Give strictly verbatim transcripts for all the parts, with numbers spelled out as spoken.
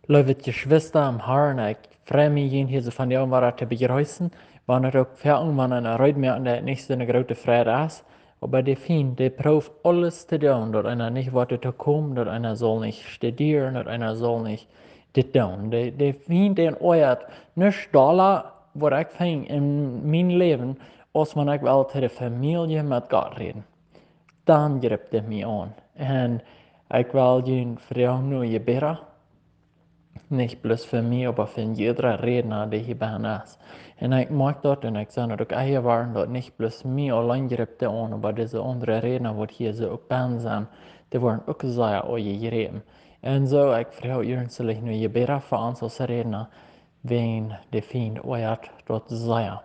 Leewe Jeschwista em Harn, ekj frei mie, junt hia soo von de Oagen to bejreessen. Wan et uk fa eenen, wan eena reed moakt, daut nich soone groote Freid es. Oba de Fient, dee prooft aules to doonen, daut eena nich woat to komen, daut eena saul nich studieren, daut eena saul nich dit doonen. De, de Fient, dee oajat nuscht dolla, waut ekj finj en mien Läwen, aus wan ekj well to de Famielje met Gott räden. Dan jript et mie aun. Un ekj well junt froagen no Jebäda, nich bloos fa mie, oba fa jieda Rädna, dee hia bie es. Un ekj moak daut, un ekj saj daut uk ea woaren, daut nich bloos mie auleen jript et aun, oba dise aundre Rädna, waut hia soo uk bie sent, dee woaren uk sea aunjejräpen. Un soo, ekj froag iernstlich no Jebäda fa ons aus Rädna, wäajen de Fient oajat daut sea.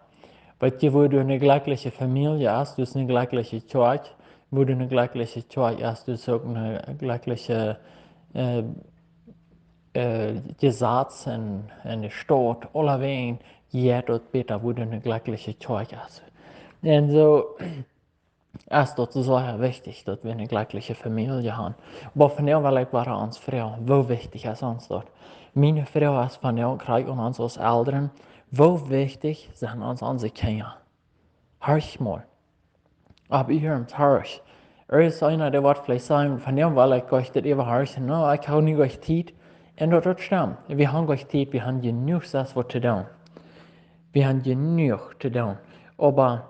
Weet jie, wua du ne jlekjliche Famielje hast, du hast ne jlekjliche Kjoakj, wua du ne jlekjliche Kjoakj hast, du hast uk ne jlekjliche, äh, äh, Jesaz en, en de Staut, aulawäajen jeit daut bäta, wua du ne jlekjliche Kjoakj hast. Un soo es daut sea wichtich, daut wie ne jlekjliche Famielje haben. Oba vondoag well ekj wada ons froagen, woo wichtich es ons daut? Miene Froag es vondoag, krakjt aun ons aus Elren, woo wichtich sent ons onse Kjinja? Horch mol. Opp iernst, horch. Ea es eena, dee woat veleicht sajen, vondoag well ekj nich dit äwa horchen, no, ekj hab nich Tiet. Un daut, daut stemt. Wie haben nich Tiet, wie haben jenuach selfst waut to doonen. Wie haben jenuach to doonen. Oba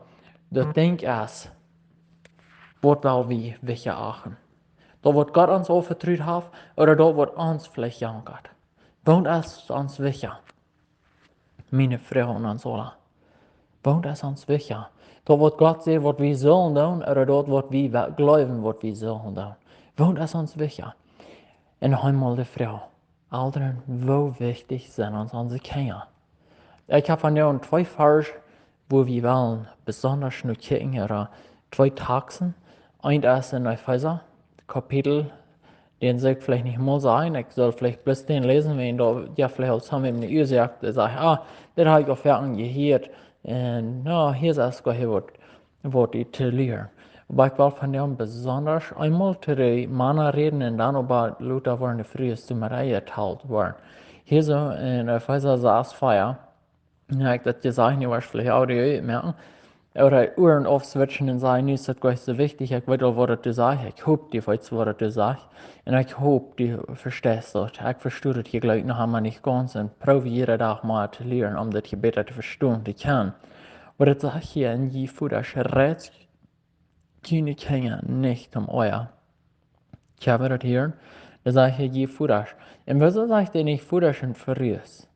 daut Dinkj es, waut well wie wichtja achten? Daut, waut Gott ons aunvetrut haft, ooda daut, waut ons veleicht jankat? Waut es ons wichtja? Miene Froag aun ons aula. Waut es ons wichtja? Daut, waut Gott sajcht, waut wie sellen doonen, ooda daut, waut wie we-, jleewen, waut wie sellen doonen? Waut es ons wichtja? Un noch eemol de Froag, Elren, woo wichtich sent ons onse Kjinja? Ekj hab vondoag twee Varsch, wua wie wellen besonda no kjikjen, ooda twee Taksten. Eent es en Efeesa, Kapitel, dän saul ekj veleicht nich mol sajen, ekj saul veleicht bloos dän läsen, wan daut, jo, veleicht aul soo met ne Uasoak, dee sajcht, ah, dit hab ekj aul foaken jehieet, un, no, hia es uk waut, waut to lieren. Oba ekj well vondoag besonda eemol to de Mana räden un dan oba lota woaren de Frues to mea jetalt woaren. Hia soo en Efeesa sas vea, jo, ekj daut jesajcht, nu woascht veleicht Audio utmoaken, ooda Uaren aufswitchen un sajen, nu es daut nich soo wichtich, ekj weet aul, waut daut sajcht, ekj hop, du weetst, waut daut sajcht, un ekj hop, du vesteist daut. Ekj vesto daut hia jlikj noch emma nich gaunz un proow jieda Dach mea to lieren, om daut hia bäta to vestonen to kjennen. Oba daut sajcht hia, un jie Vodasch, reit june Kjinja nich toom Oaja. Kjenn wie daut hieren? Dan sajcht hee, jie Vodasch. Un wuarom sajcht hee nich Vodasch un Frues?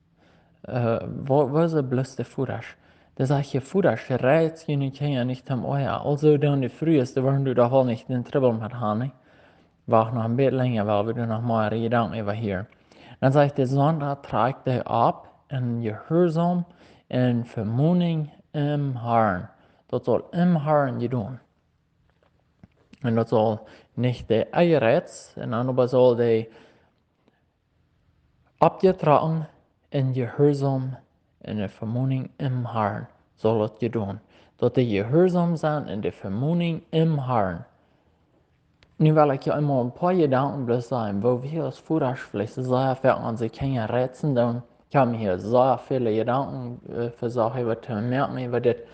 Äh, wua-, wuarom bloos de Vodasch? Dan sajcht hee, Vodasch, reit june Kjinja nich toom Oaja. Aulsoo dan de Frues, dee woaren doa doch woll nich dän Trubbel met haben, nä? Wacht noch een bät lenja, wiels wie doa noch mea Jedanken äwa hieren. Dan sajcht hee, sonda trakjt dee opp en Jehuarsaum un Vemoning em Harn. Daut saul em Harn jedonen. Un daut saul nich de Eajereiz, un dan oba saul dee oppjetrocken en Jehuarsaum un de Vemoning em Harn saul daut jedonen. Daut dee jehuarsaum sent en de Vemoning em Harn. Nu well ekj hia eemol een poa Jedanken bloos sajen, woo wie aus Vodasch veleicht sea foaken onse Kjinja reizen doonen. Ekj hab mie hia sea väle Jedanken, äh, vesocht äwa to moaken, äwa dit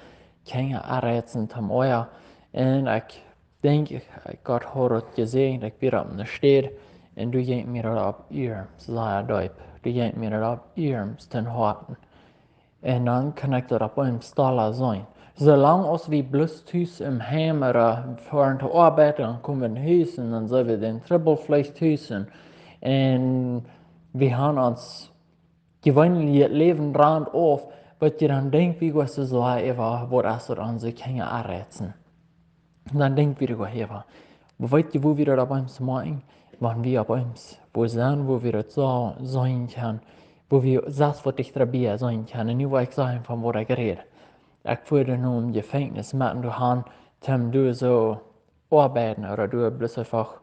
Kjinja aunreizen toom Oaja. Un ekj denkj, ekj, Gott haud daut jesäajent, ekj wia opp eene Städ, un doa jinkj mie daut opp Ieerms, sea deep. Doa jinkj mie daut opp Ieerms toom Hoaten. Un dan kaun ekj daut opp eemol stella sennen. Soo lang aus wie bloos tus em Heim ooda foaren to Oabeit, dan komen wie no Hus un dan sent wie dän Trubbel veleicht tus un, un wie haben ons jeweenlich daut Läwen rant auf, waut je dan denkj, wie gonen soo äwa, waut es daut onse Kjinja aunreizen. Dan denkj wie doa äwa. Oba weet jie, woo wie daut opp eemol moaken? Wan wie opp eemol wua sent, wua wie daut soo seenen kjennen, wua wie selfst waut dichta bie seenen kjennen. Un nu well ekj sajen, von waut ekj räd. Ekj fua dan no een Jefenkjnis met un doa han, toom doa soo oabeiden, ooda doa bloos eefach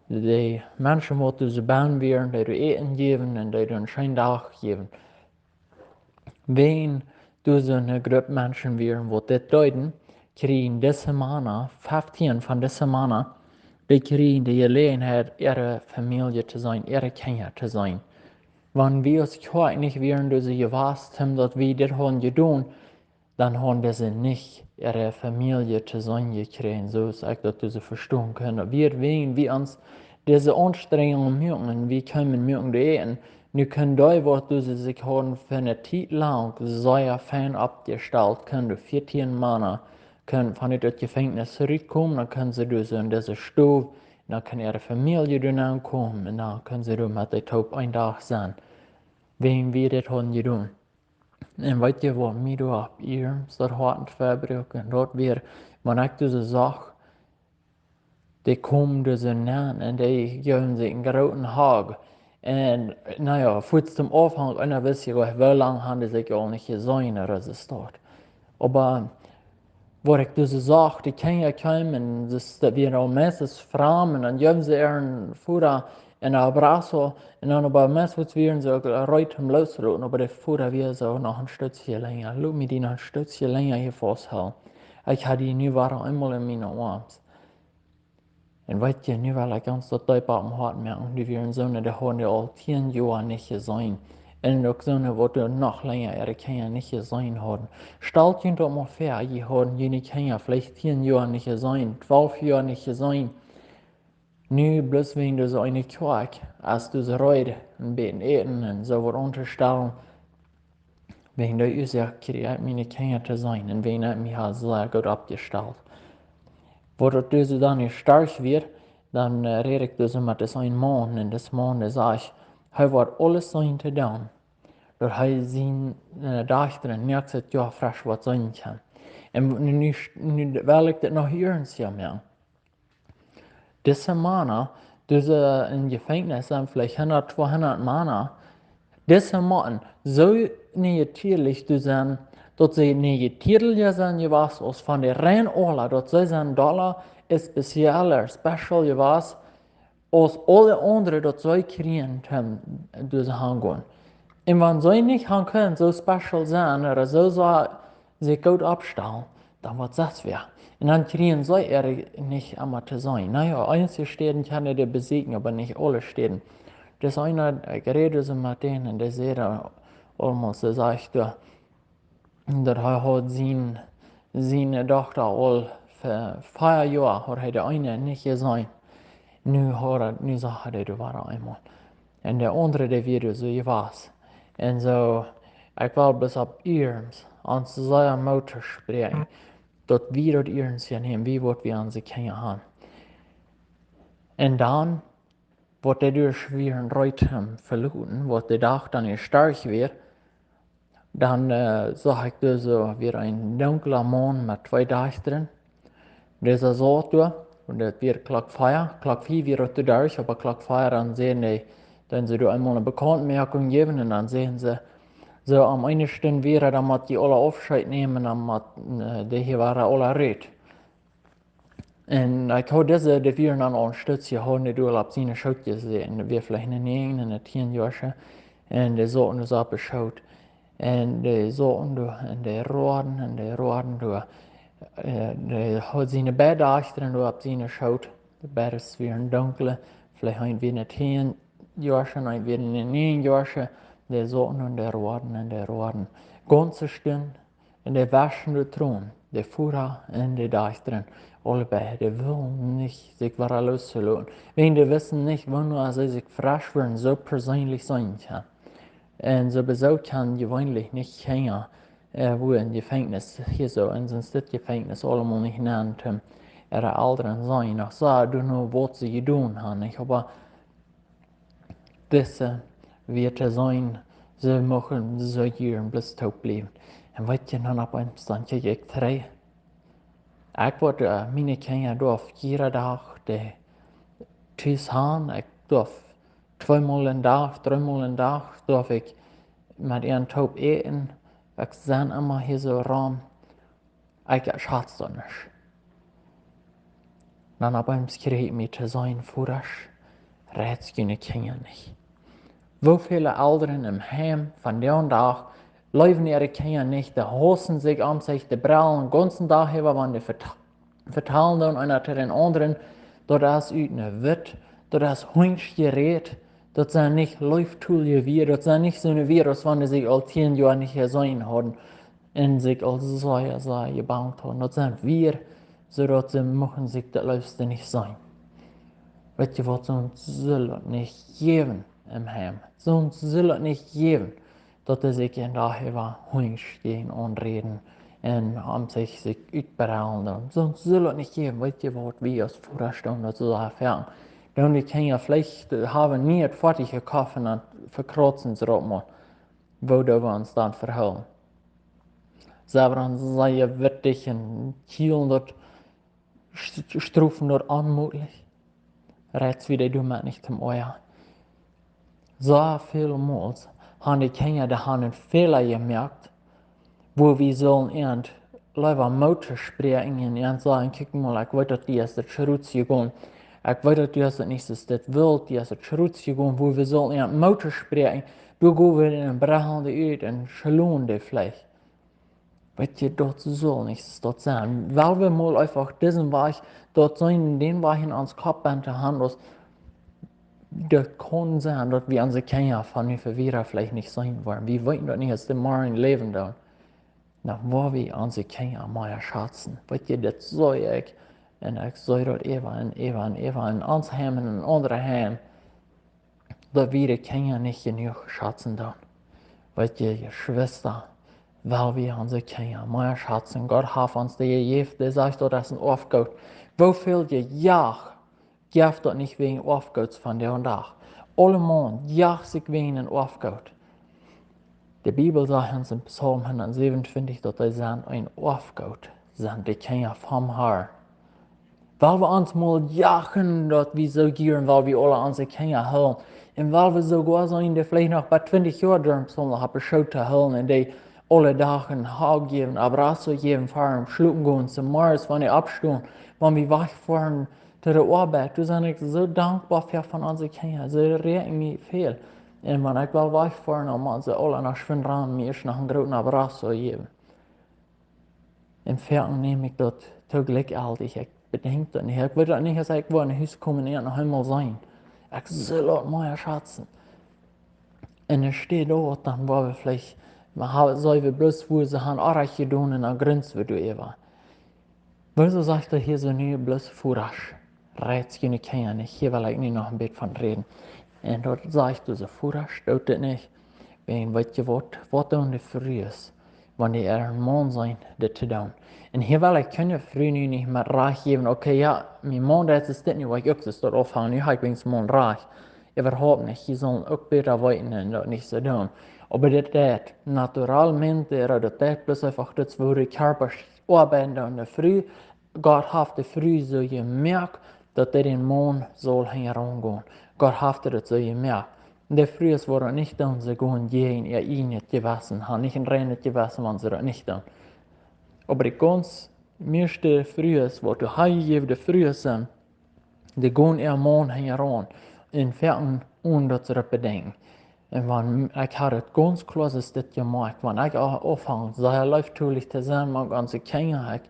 de Menschen, waut doa soo bennen wieren, dee doa Äten jäwen un dee doa een scheenen Dach jäwen. Wan doa soo eene Grupp Menschen wieren, waut dit deeden, kjrieejen dise Mana, feftieen von dise Mana, dee kjrieejen de Jeläajenheit, äare Famielje to seenen, äare Kjinja to seenen. Wan wie aus Kjoakj nich wieren doa soo jewast, om daut wie dit hauden jedonen, dan hauden dise nich äare Famielje to seenen jekjräajen, soo aus ekj daut doa soo vestonen kunn. Daut wia wäajen wie ons dise Aunstrenjungen muaken, wie kjeemen muaken doa äten. Nu kunnen dee, waut doa sikj hauden fa eene Tiet lang sea fein oppjestalt, kunnen doa vieetieen Mana kunnen von daut Jefenkjnis rutkomen, dan kunnen see doa soo en dise Stow, un dan kunn äare Famielje doa nenkomen, un dan kunnen see doa met dee toop een Dach sennen, wäajen wie dit hauden jedonen. Un weet jie, waut mie doa opp iems daut Hoat vebruak? Un daut wia, wan ekj doa soo sach, dee komen doa soo nenn un dee jeewen sikj eenen grooten hug. Un, na jo, fuaz tom Aunfank, eena wist je goanich, woo lang hauden dee sikj aul nich jeseenen, ooda soo waut. Oba waut ekj doa soo sach, de Kjinja kjeemen, daut wia aul meist framd, un dan jeewen see äaren Voda een abrazo, un dan oba meist waut wieren see uk reed om lossloten, oba de Voda wia soo: Noch een Stootje lenja, lot mie die noch een Stootje lenja hia fausthoolen. Ekj hab die nu wada eemol en miene Oarms. Un weet jie, nu well ekj ons daut deep opp em Hoat moaken, dee wieren soone, dee hauden dee aul tieen Joa nich jeseenen. Un uk soone, waut doa noch lenja äare Kjinja nich jeseenen hauden. Stalt junt daut mol väa, jie hauden june Kjinja veleicht tieen Joa nich jeseenen, twalf Joa nich jeseenen. Nu bloos wäajen dise eene Kjoakj, aus dise Reed, een bät äten un soo waut auntostalen, wäajen dee Uasoak kjrieech ekj miene Kjinja to seenen un wäajen ekj mie hab sea goot oppjestalt. Waut daut dise dan jestorwen wia, dan, äh, räd ekj doa soo met dis een Maun, un dis Maun, dee säd, hee woat aules seenen to doonen, daut hee siene, äh, Dajchta näakjstet Joa fresch woat seenen kjennen. Un nu, nu, nu well ekj dit noch iernst moaken. Dise Mana, dee en Jefenkjnis sent, veleicht hundat, tweehundat Mana, dise motten soo nich natieelich to sennen, daut see nich natieelja sent jewast aus von de rein aula, daut see sent dolla specialer, special jewast, aus aule aundre, daut see kjrieen, toom doa soo hangonen. Un wan see nich han kunnen soo special sennen, ooda soo, soo sikj goot oppstalen, dan woat daut wäa. Un dan kjrieen see äare nich emma to seenen. Na jo, eenje Städen kjennen dee besieekjen, oba nich aule Städen. Daut es eena, ekj räd soo met dän, un dee säd aulmol, dee säd doa, daut hee haud sien, siene Dochta aul fa vea Joa, haud hee de eene nich jeseenen. Nu haud hee, nu sach hee dee wada eemol. Un de aundre, dee wia soo jewast. Un soo, ekj well bloos opp iems ons sea Moot toospräakjen, daut wie daut iems nämen, wie waut wie aun onse Kjinja han. Un dan, waut dee doa wieren reed om to veloten, waut de Dach dan jestorwen wia, dan, äh, sach ekj doa soo wia een dunkla Maun met twee Dajchta. Dee saut doa, un daut wia Klock vea, Klock fiew wia daut doa derch, oba Klock vea dan säden dee, dan see doa eemol eene Bekauntmoakjunk jäwen, un dan säden see, soo om eene Stund wada, dan mott jie aula Aufscheet nämen, dan mott, äh, dee hia wada aula rut. Un ekj haud dise, dee wieren dan aul een Stootje, hauden dee doa opp siene Schoot jesäten. Dee wia veleicht een näajen ooda een tieen Joasche. Un dee sauten doa opp de Schoot. Un dee sauten doa, un dee roaden, un dee roaden doa. Äh, dee haud siene beid Dajchta doa opp siene Schoot. De beid wieren dunkle, veleicht een wia een tieen Joasche, un een wia een näajen Joasche. Dee sauten un dee roaden, un dee roaden. Gaunze Stund. Un dee wieeden doa Tronen, de Voda un de Dajchta, aule beid, dee wullen nich sikj wada loosloten. Wäajen dee wisten nich, wanea see sikj fresch wudden soo perseenlich seenen kjennen. Un soo, soo kjennen jeweenlich nich Kjinja, äh, wua en Jefenkjnis, hia soo, en soon Stoot Jefenkjnis, aulemol nich nenn, om äare Elren seenen. Noch soo, doano waut see jedonen han, nich? Oba dise wia to seenen, see muchten soo jieren bloos toop bliewen. Un weet jie, dan opp eemol dan kjikj ekj trigj. Ekj wull, äh, miene Kjinja doa jieda Dach dee tus han. Ekj doa tweemol en Dach, dreemol en Dach doa ekj met an toop äten. Ekj sie emma hia soo rom. Ekj schaft daut nich. Dan opp eemol kjrieech ekj mie to seenen, Vodasch, räd june Kjinja nich. Woo väle Elren em Heim vondoag leewen äare Kjinja nich, dee hausen sikj om sikj, dee brellen dän gaunzen Dach äwa, wan dee veta-, vetalen doonen eena to dän aundren, daut es ut eene Wut, daut es hunsch jerät, Daut sent nich leeftolje Wieed, daut sent nich soone Wieed aus wan see sikj aul tieen Joa nich jeseenen hauden un sikj aul sea, sea jebangt hauden. Daut sent Wieed, soo daut see muchten sikj daut leefste nich seenen. Weet jie waut, soont sull daut nich jäwen em Heim. Soont sull daut nich jäwen, daut dee sikj een Dach äwa Hunjsjtieen aunräden un om sikj, sikj utbrellen doonen. Soont sull daut nich jäwen. Weet jie waut, wie aus Vodasch doonen daut soo sea foaken. Dan de Kjinja veleicht haben nie daut foadich jekoft un dan vekrautzen see daut mol. Woo doo wie ons dan vehoolen? Sent wie dan sea wittich un kjielen daut, st-, strofen daut aunmotlich? Rät wie dee doamet nich tom Oaja? Soo väl Mol han de Kjinja, dee han een Fäla jemoakt, wua wie sullen an leewa Moot toospräakjen un an sajen: Kjikj mol, ekj weet daut die es daut schrot jegonen. Ekj weet daut du hast daut nich soo dit wult, die es daut schrot jegonen, wua wie sullen an Moot toospräakjen. Doa go wie en brellen dee ut un schlonen dee veleicht. Weet jie, daut sull nich daut sennen. Well wie mol eefach disen Wajch, daut seenen, dän Wajch en ons Kopp benen to han, daut daut kaun sennen, daut wie onse Kjinja von nu fa wieda veleicht nich seenen woaren. Wie weeten daut nich, aus dee morjen läwen doonen. Na, woa wie onse Kjinja mea schazen. Weet jie, daut see ekj, un ekj see daut äwa un äwa un äwa en ons Heim un en aundre Heim, daut wie de Kjinja nich jenuach schazen doonen. Weet jie, Jeschwista, well wie onse Kjinja mea schazen. Gott haft ons dee jejäft, dee sajcht, daut es een Oafgoot. Woo väl Jejach jeft daut nich wäajen Oafgoots vondoag dän Dach? Aulemaun jacht sikj wäajen een Oafgoot. De Bibel sajcht ons en Psalm hundatsäwenuntwintich, daut dee sent een Oafgoot, sent de Kjinja vom Harn. Well wie ons mol jachen, daut wie soo jieren, well wie aule onse Kjinja hoolen. Un well wie soogoa seenen, dee veleicht noch bat twintich Joa derch soo opp de Schoot to hoolen un dee aule Doag een Hug jäwen, abrazo jäwen, ver däm schlopen gonen, zemorjes wan dee oppstonen, wan wie wajchfoaren to de Oabeit. Doa sie ekj soo dankboa fa von onse Kjinja. See räakjen mie väl. Un wan ekj well wajchfoaren, dan motten see aula noch schwind rannen, mie ieescht noch een grooten abrazo jäwen. Un foaken näm ekj daut too jlikjjeltich. Ekj bedenkj daut nich. Ekj weet daut nich, aus ekj woa no Hus komen un an eemol seenen. Ekj sull daut mea schazen. Un dan steit doa waut, dan woa wie veleicht, wie haben, see wie bloos, woo see han orrajcht jedonen, un dan grunsen wie doaräwa. Woo soo sajcht daut hia soo nu, bloos Vodasch, rät june Kjinja nich? Hia well ekj nu noch een bät von räden. Un daut sajcht, dise Vodasch, doot dit nich. Wäajen, weet jie waut, waut doonen de Frues, wan dee äaren Maun seenen dit to doonen? Un hia well ekj kjeene Fru nu nich met Rajcht jäwen: Okay, jo, mien Maun deit dit nu, woa ekj uk daut aunfangen, nu ha ekj weens mol Rajcht. Äwahaupt nich. Jie sellen uk bäta weeten un daut nich soo doonen. Oba dit deit naturalmente, ooda daut deit bloos eefach, daut es woo de Kjarpa oabeiden deit. De Fru, Gott haft de Fru soo jemoakt, daut dee dän Maun saul hinjaraun gonen. Gott haft daut soo jemoakt. De Frues woaren daut nich doonen, see gonen jäajen äa ieejnet Jewessen, han nich een reinet Jewessen, wan see daut nich doonen. Oba de gaunz mieeschte Frues, waut doa hanjejäwne Frues sent, dee gonen äa Maun hinjaraun un foaken onen daut see daut bedenkjen. Un wan, ekj ha daut gaunz kloa, es dit jemoakt, wan ekj a-, aunfang sea leeftolich to sennen met onse Kjinja, ekj,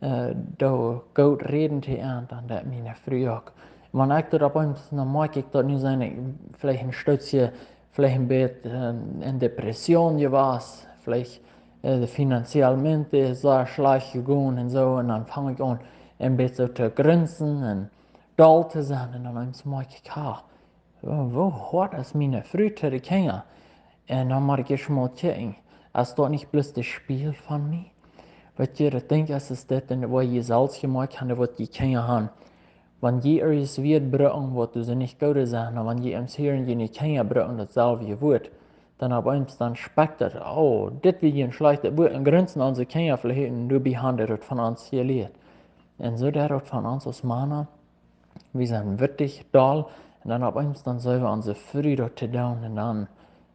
äh, doo goot räden to an, dan deit miene Fru uk. Wan ekj daut opp eemol, dan moakj ekj daut nu, sie ekj veleicht een Stootje, veleicht een bät, äh, en Depression jewast, veleicht, äh, finanzialmente sea schlajcht jegonen un soo, un dan fang ekj aun een bät soo to grunsen un doll to sennen, un dan eemol moakj ekj: Ha, woo, woo hoat es miene Fru to de Kjinja? Un dan mott ekj ieescht mol kjikjen, es daut nich bloos daut Spieejel von mie? Weet jie, daut denkj ekj, es dit, un waut jie selfst jemoakt han, waut jie Kjinja han. Wan jie irjent waut brucken, waut doa nich goot es, un wan jie em Hieren june Kjinja brucken daut selwje Wuat, dan opp eemol dan spekjt daut: Oh, dit wia een schlajchtet Wuat, un grunsen onse Kjinja veleicht, un doabie han dee daut von ons jelieet. Un soo deit daut von ons aus Mana. Wie sent wittich, doll, un dan opp eemol dan sent wie onse Fru daut to doonen, un dan: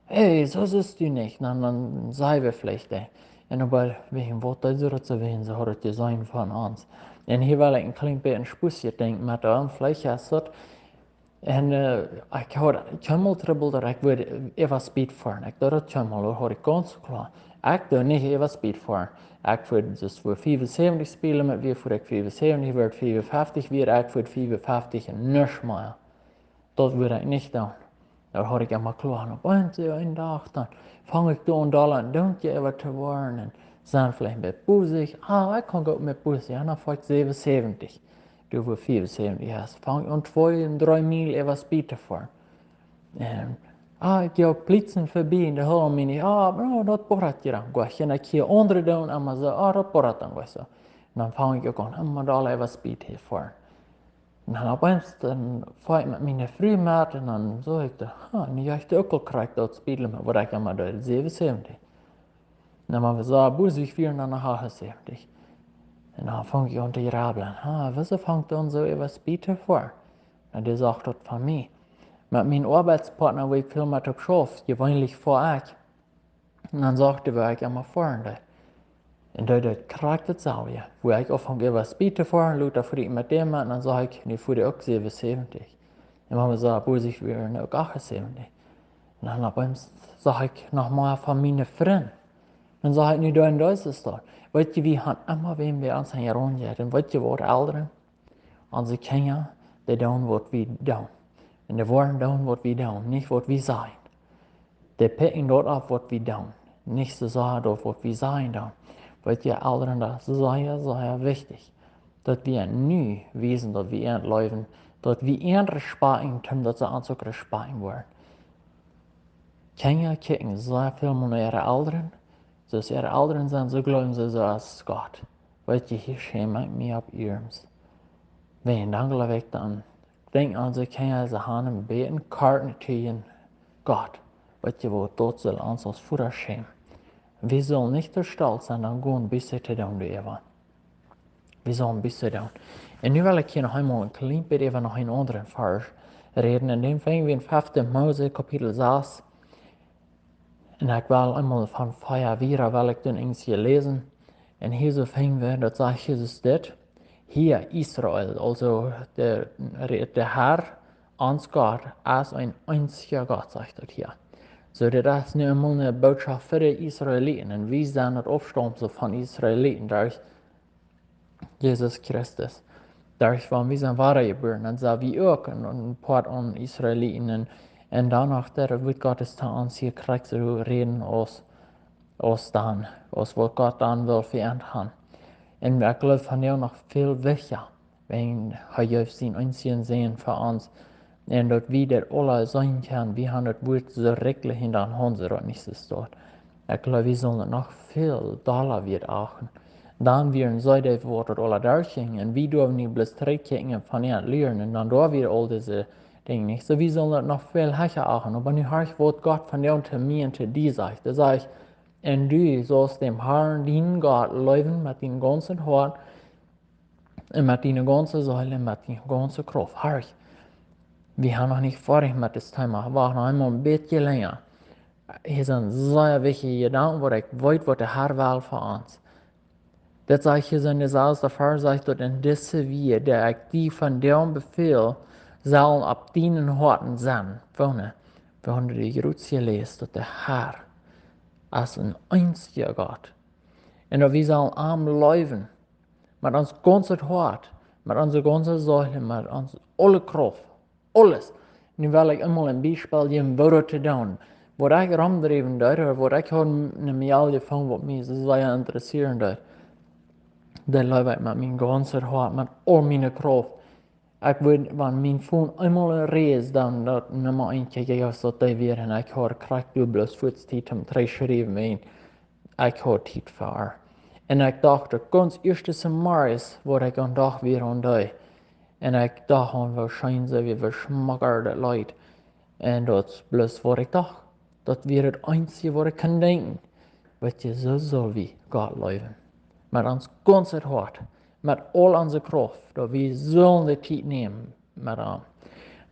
Hey, soo sitst du nich. Dan, dan sent wie veleicht dee. Un oba wäajen waut dee soo daut see wäajen, see haud daut jeseenen von ons. Un hia well ekj een kjlien bät een Spusje denkjen met, äh, veleicht es daut. Un, äh, ekj haud kjeenmol Trubbel daut ekj wudd äwa Speed foaren. Ekj deed daut kjeenmol, daut haud ekj gaunz kloa. Ekj deed nich äwa Speed foaren. Ekj wudd, daut wia fiefunsäwentich Speed Limit, wia, wua ekj fiefunsäwentich, wua ekj fiefunfeftich wia, ekj wudd fiefunfeftich un nuscht mea. Daut wudd ekj nich doonen. Daut haud ekj emma kloa. Un opp eemol soo een Dach, dan funk ekj doa aun dolla un donkja äwa to woaren. Un sent veleicht met busich. Ah, ekj kaun uk met busich. Un dan funk ekj säwenensäwentich. Doa wua fiewunsäwentich es. Funk ekj aun twee un dree Miel äwa Speed to foaren. Un, ah, ekj jinkj Plitzen verbie un dee hilden mie nich. Ah, no, daut boadat je dan. Goa, un ekj hia aundre doonen, emma soo, ah, daut boadat dan goa soo. Un dan funk ekj uk aun, emma dolla äwa Speed to foaren. Un dan opp eemol, dan foa ekj met miene Fru met un dan sach ekj doa, ha, nu jeit dee uk aul krakjt daut Speed Limit, waut ekj emma deed, säwenensäwentich. Un dan wia see busich, wia dan noch achtensäwentich. Un dan funk ekj aun to jrabblen, ha, woo see fangt dan soo äwa Speed to foaren? Un dee sach daut von mie. Met mienen Oabeitspartna, wua ekj väl met opp schauf, jeweenlich foa ekj. Un dan sach ekj, wua ekj emma foaren deed. Un dee deed krakjt daut selwje. Wua ekj aunfunk äwa Speed to foaren, lota foa ekj met däm met, un dan sach ekj, nu foat dee uk säwenensäwentich. Un wan wie soo busich wieren, uk achtensäwentich. Un dan opp eemol sach ekj noch mea von miene Frind. Dan sach ekj, nu doa en dise Staut. Weet jie, wie haben emma wäm bie ons aunjeräakjent. Un weet jie waut, Elren? Onse Kjinja, dee doonen waut wie doonen. Un dee woaren doonen waut wie doonen, nich waut wie sajen. Dee pikjen daut opp waut wie doonen, nich soo sea daut waut wie sajen doonen. Weet jie, Elren, daut es sea, sea wichtich, daut wie nu wiesen, daut wie an leewen, daut wie an respakjten, toom daut see ons uk respakjten woaren. Kjinja kjikjen sea väl no äare Elren, soo aus äare Elren sent, soo jleewen see, soo es Gott. Weet jie, hia schäm ekj mie opp iernst. Wan dan jleew ekj dan, denkj aun onse Kjinja, see haben een bät korte Tiet en Gott. Weet jie waut, daut saul ons aus Voda schämen. Wie sellen nich too stolt sennen, dan gonen Buss to doonen doaräwa. Wie sellen Buss doonen. Un nu well ekj hia noch eemol een kjlien bät äwa noch een aundren Varsch räden. Un dän finj wie en fefte Mose, Kapitel sas. Un ekj well eemol von vea wieda, well ekj dan eent hia läsen. Un hia soo finj wie, daut sajcht Jesus dit: Hia, Israel, aulsoo de, de Herr, ons Gott, es een eensja Gott, sajcht daut hia. Soo, dit es nu eemol eene Bootschoft fa de Israeliten. Un wie sent daut Aufstaumsel von Israeliten derch Jesus Christus. Derch wan wie sent wadajebuaren, dan sent wie uk een, een Poat aun Israeliten. Un, un dan noch, daut woat Gott es to ons hia krakjt soo räden aus, aus dan, aus waut Gott dan well fa ons haben. Un ekj jleew vondoag noch väl wichtja, wan hee jeef sienen eensjen Sän fa ons. Un daut wie daut aula seenen kjennen, wie haben daut Wuat soo rikjlich en dan Haunt, soo daut nich soo steit. Ekj jleew, wie sellen daut noch väl dolla wieet achten. Dan wieren see dee, waut daut aula derchjinjen, un wie derwen nich bloos trigjkjikjen un von an lieren, un dan doa wia aul dise Dinja nich. Soo, wie sellen daut noch väl hecha achten. Oba nu horch, waut Gott vondoag to mie un to die sajcht. Hee sajcht: Un du saust dän Herrn, dienen Gott, leewen met dien gaunzet Hoat, un met diene gaunze Seel un met diene gaunze Krauft. Horch, wie sent noch nich foadich met dit Thema. Wacht noch eemol een bät lenja. Hia sent sea wichtje Jedanken, waut ekj weet, waut de Herr well fa ons. Daut sajcht hia en de sasde Varsch, sajcht daut: Un dise Wieed, dee ekj die vondoag befäl, sellen opp diene Hoaten sennen. Woone, woone dee jrod jeläst, daut de Herr es een eensja Gott. Un daut wie sellen am leewen met ons gaunzet Hoat, met onse gaunze Seel, met ons aule Krauft, aules. Nu well ekj eemol een Biespel jäwen, woo daut to doonen. Waut ekj romdriewen deed, ooda waut ekj haud eene Mejal jefungen, waut mie sea interessieren deed. Dee leew ekj met mien gaunzet Hoat, met aul miene Krauft. Ekj wudd, wan mien Phone eemol reed, dan daut Numma eent, kjikj ekj, aus daut dee wia, un ekj haud krakjt doa bloos fuaz Tiet om to schriewen, un ekj haud Tiet fa. Un ekj docht, daut gaunz ieeschte Samaris, waut ekj aun docht, wia aun dee. Un ekj docht aun, woo scheen see, woo, woo schmock daut leet. Un daut es bloos waut ekj docht. Daut wia daut eensje, waut ekj kunn denkjen. Weet jie, soo sell wie Gott leewen. Met ons gaunzet Hoat, met aul onse Krauft, daut wie sellen de Tiet nämen met am.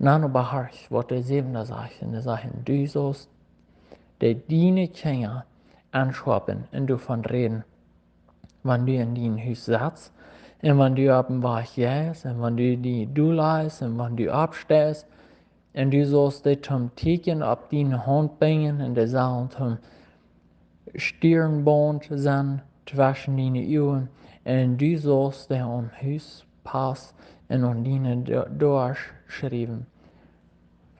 Dan oba horch, waut de säwende sajcht, un dee sajcht: Du saust dee diene Kjinja aunschoapen un doavon räden, wan du en dien Hus setst, un wan du oppem Wajch jeist, un wan du die dol leist, un wan du oppsteist, un du saust dee toom Tieekjen opp diene Haunt binjen, un dee sellen toom Stierenbaunt sennen tweschen diene Uagen, un du saust dee aum Huspost un aun diene Do-, Doasch schriewen.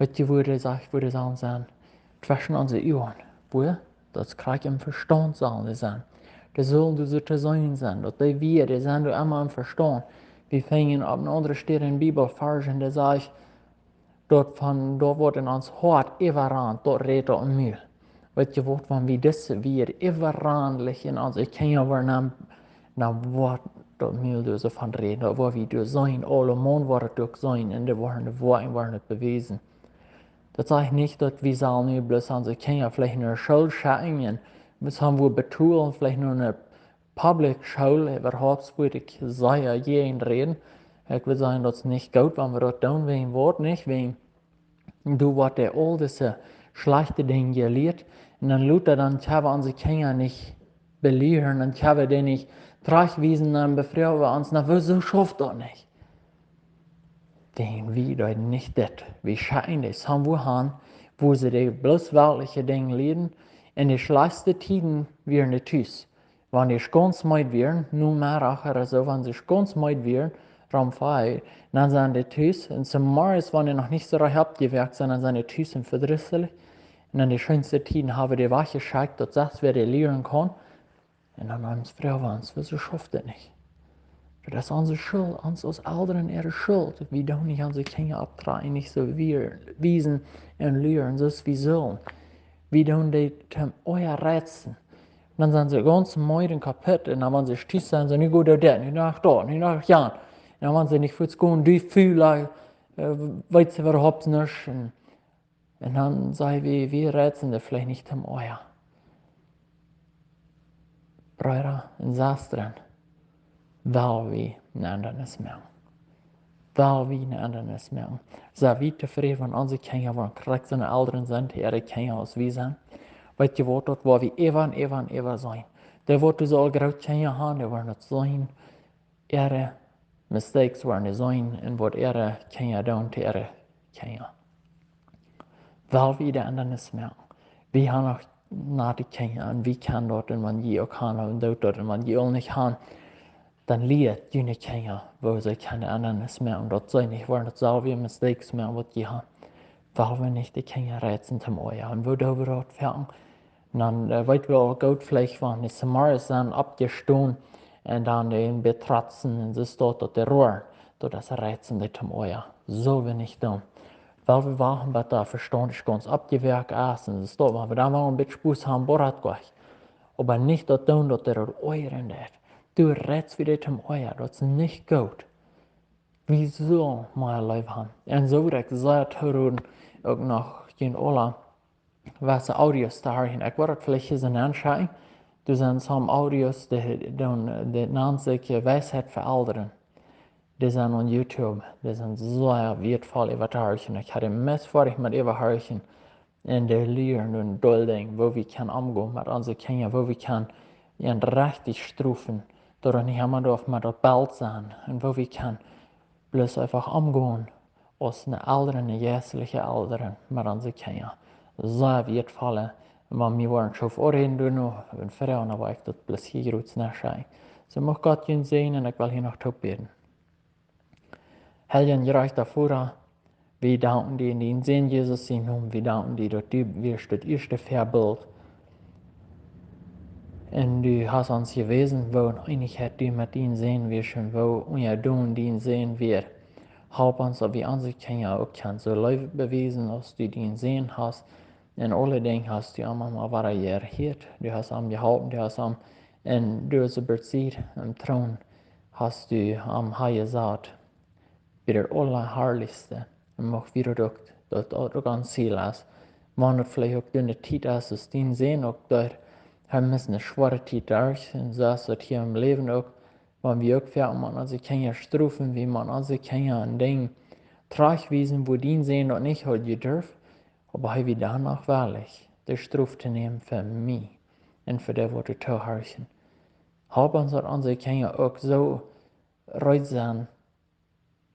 Dit Wuat, dee sajcht, wua dee sellen sennen: tweschen onse Uagen. Wua? Daut krakjt em Vestaunt sellen dee sennen. Dee sellen doa soo to seenen sennen, daut dee wia, dee sent doa emma em Vestaunt. Wie finjen opp eene aundre Städ en de Bibel Varschen, dee sajcht, daut von doa, waut en ons Hoat äwarant, daut rät daut Mul. Weet jie waut, wan wie dise Wieed äwarant läajen en onse Kjinja woaren, dan, dan woat daut Mul doa soo von räden, daut woa wie doa seenen, aulemaun woat daut uk seenen, un dee woaren de Woakjen woaren daut bewiesen. Daut sajcht nich, daut wie sellen nu bloos onse Kjinja veleicht no de School schekjen un sent wie betolen, veleicht no eene public School, äwahaupt wudd ekj sea jäajen räden. Ekj wudd sajen, daut es nich goot, wan wie daut doonen, wäajen waut nich, wäajen doa woat dee aul dise schlajchte Dinja jelieet. Un dan lota dan kjenn wie onse Kjinja nich belieren, dan kjenn wie dee nich trajchtwiesen, dan befroagen wie ons: Na, wuarom schauft daut nich? Wäajen wie deeden nich dit. Wie schekjten dee soo wua han, wua see dee bloos weltliche Dinja lieeden. Un de schlajchtste Tieden wieren dee tus. Wan dee gaunz meed wieren, no Meddach ooda soo, wan see gaunz meed wieren, rom fief, dan sent dee tus. Un zemorjes, wan dee noch nich soo rajcht oppjewoakt sent, dan sent dee tus un vedrisslich. Un en de scheenste Tieden hab wie dee wajchjeschekjt, daut sest wäa dee lieren kaun. Un dan ons froagen wie ons: Wuarom schauft daut nich? Daut es onse Schult, ons aus Elren äare Schult. Wie doonen nich onse Kjinja opptrakjen, nich soo wier-, wiesen un lieren, soo aus wie sellen. Wie doonen dee toom Oaja reizen. Dan sent see gaunz meed un kaput. Un dan, wan see tus sent, sent: Nu go dit, nu noch daut, nu noch jan. Un dan, wan see nich fuaz gonen, dee fula, äh, weeten see äwahaupt nuscht. Un, un dan saj wie, wie reizen dee veleicht nich toom Oaja. Breeda un Sestren, well wie eene Endanis moaken? Well wie eene Endanis moaken? Sent wie tofräd, wan onse Kjinja woaren krakjt soone Elren sennen to äare Kjinja aus wie sent? Weet jie waut, daut woa wie äwa un äwa un äwa seenen. Dee, waut soo aul groot Kjinja han, dee woaren daut seenen, äare mistakes woaren dee seenen un waut äare Kjinja doonen to äare Kjinja. Well wie eene Endanis moaken? Wie han noch nate Kjinja un wie kjennen daut, un wan jie uk han, un doonen daut, un wan jie uk nich han, dan lieet june Kjinja, woo see kjennen eene Endanis moaken, daut see nich woaren daut selwje mistakes moaken, waut jie han. Well wie nich de Kjinja reizen toom Oaja? Un woo doo wie daut foaken? Dan, äh, weet wie aul goot veleicht, wan dee zemorjes sent oppjestonen un dan dee betratzen un see stonen daut dee roaren, daut es reizen dee toom Oaja. Sell wie nich doonen. Well wie wachten, bat daut Vestaunt gaunz oppjewoakt es un see stonen, wan wie dan mol een bät Spos han, boa daut goot. Oba nich daut doonen, daut dee daut oajren deit. Doo reitst wie dee toom Oaja, daut es nich goot. Wie sellen mea Leew han. Un soo wudd ekj sea toroden, uk noch june aula, waut Audios to hieren. Ekj woa daut veleicht hia soo nenschekjen. Doa sent some Audios, dee, dee, dee nanen sikj, äh, Weisheit fa Elren. Dee sent opp YouTube. Dee sent sea wieetvoll äwa to horchen. Ekj haud dee meist foadich met äwa horchen. Un dee lieren een Deel Dinja, woo wie kjennen omgonen met onse Kjinja, woo wie kjennen an rajcht strofen, daut et nich emma darf met daut Belt sennen, un woo wie kjennen bloos eefach omgonen aus een Elren, een jeistlicha Elren met onse Kjinja. Sea wieetvolle, wan wie woaren soo väargonen doonen, un väargonen, dan woa ekj daut bloos hia kort nenschekjen. Soo mucht Gott junt säajnen un ekj well hia noch toop bäden. Heilja un jerajchta Voda, wie danken die en dienen Sän Jesus sienen Nomen. Wie danken die, daut du wieescht daut ieeschte Väabilt. Un du hast ons jewäsen, woo en Eenichkjeit du met dienen Sän wieescht un woo unjadon dien Sän wia. Help ons, daut wie onse Kjinja uk kjennen soo Leew bewiesen, aus du dienen Sän hast. En aule Dinja hast du am emma wada jerajcht. Du hast am jeholpen, du hast am, un du hast am besied aum Troon. Hast du am hanjesat bie daut Aulaharlichste. Un mucht wie daut uk, daut daut uk ons Ziel es. Wan et veleicht uk dise Tiet es, es dien Sän uk doa, hee must eene schwoare Tiet derch, un soo es et hia em Läwen uk. Wan wie uk foaken met onse Kjinja strofen, wie met onse Kjinja een Dinj trajchtwiesen, wua dien Sän daut nich haud jedurft, oba hee wia dan noch wellich, de Strof to nämen fa mie un fa dee, waut doa toohorchen. Help ons, daut onse Kjinja uk soo reed sent,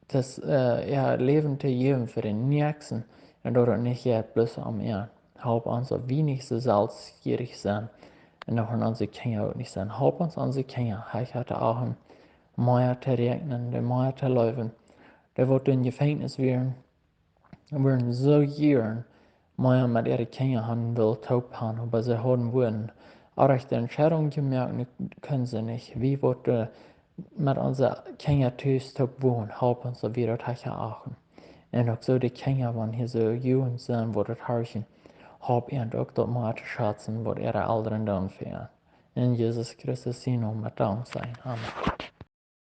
daut, äh, äa Läwen to jäwen fa dän Näakjsten, un daut et nich jeit bloos om äa. Help ons, daut wie nich soo selfstjierich sent un daut onse Kjinja uk nich sent. Help ons, onse Kjinja hecha to achten, mea to räakjnen, dee mea to leewen. Dee, waut en Jefenkjnis wieren, wudden soo jieren mea met äare Kjinja han wullt toop han, oba see hauden wudden orrajchte Entscheidungen jemoakt, nu kunnen see nich. Wie woaren met onse Kjinja tus toop wonen, halp ons daut wie daut hecha achten. Un uk soo de Kjinja, wan hia soo Jugend sent, waut daut horchen, halp an uk daut mea to schazen, waut äare Elren doonen fa an. En Jesus Christus sienen Nomen met Dank sajen. Amen.